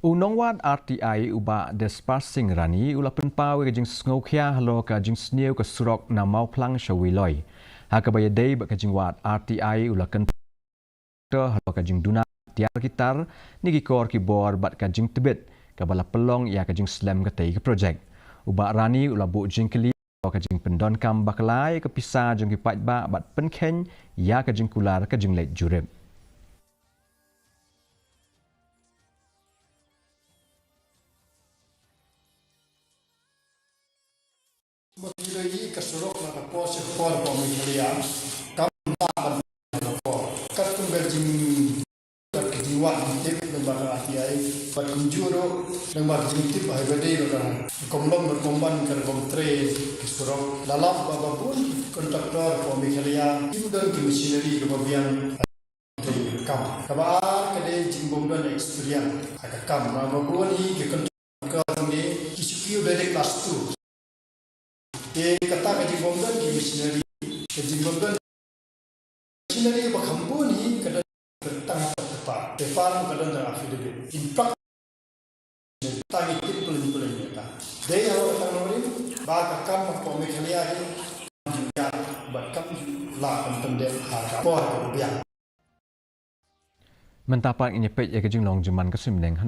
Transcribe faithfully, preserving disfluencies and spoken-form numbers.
U nongwad R T I u Bah Desparsing Rani u la pynpaw ïa ka jingsngewkhia halor ka jingsniew ka surok na Mawphlang sha Weiloi. Ha kaba ïadei bad ka jingwad R T I u la kyntu halor ka jingduna tiar ki tar ne ki kor ki bor bad ka jingtbit kaba la pynlong ïa ka jingslem katei ka projek. U Bah Rani u la buh jingkylli halor ka jingpyndonkam bakla ïa ka pisa jong ki paidbah bad pynkheiñ ïa ka jingkular ka jingleit jurip. Ba ki dei ka surok na ka por sha ka por ba Meghalaya kam lah ban ka por. Katkum ka jing, kat ka jingwah jingtip lyngba ka R T I, bad kumjuh ruh lyngba ka jingtip ha kaba dei ba ka Komlong bad Komban ka rukom trei ka surok. La lap ba ba bun kontraktor ba Meghalaya kim don ki machinery kaba biang. Kam kaba ar ka dei jingbym don experience ha ka kam, namar ba bun hi ki kontraktor ne ki shu kiew direct class two. Te kata ka jingbym don ki machinery, ka jingbym don machinery ba kham bun hi ka don ka tang ka pa, paper ka don tang affidavit. In fact, tang i tip pulin pulin ïa ka. Dei ha ka tang nongrim ba ka kam ka Meghalaya hi kam ju ïa bad kam ju lah ban pyndep ha ka por ka biang. Mynta pat ngin ïa peit ïa ka jinglong jingman ka suiñbneng.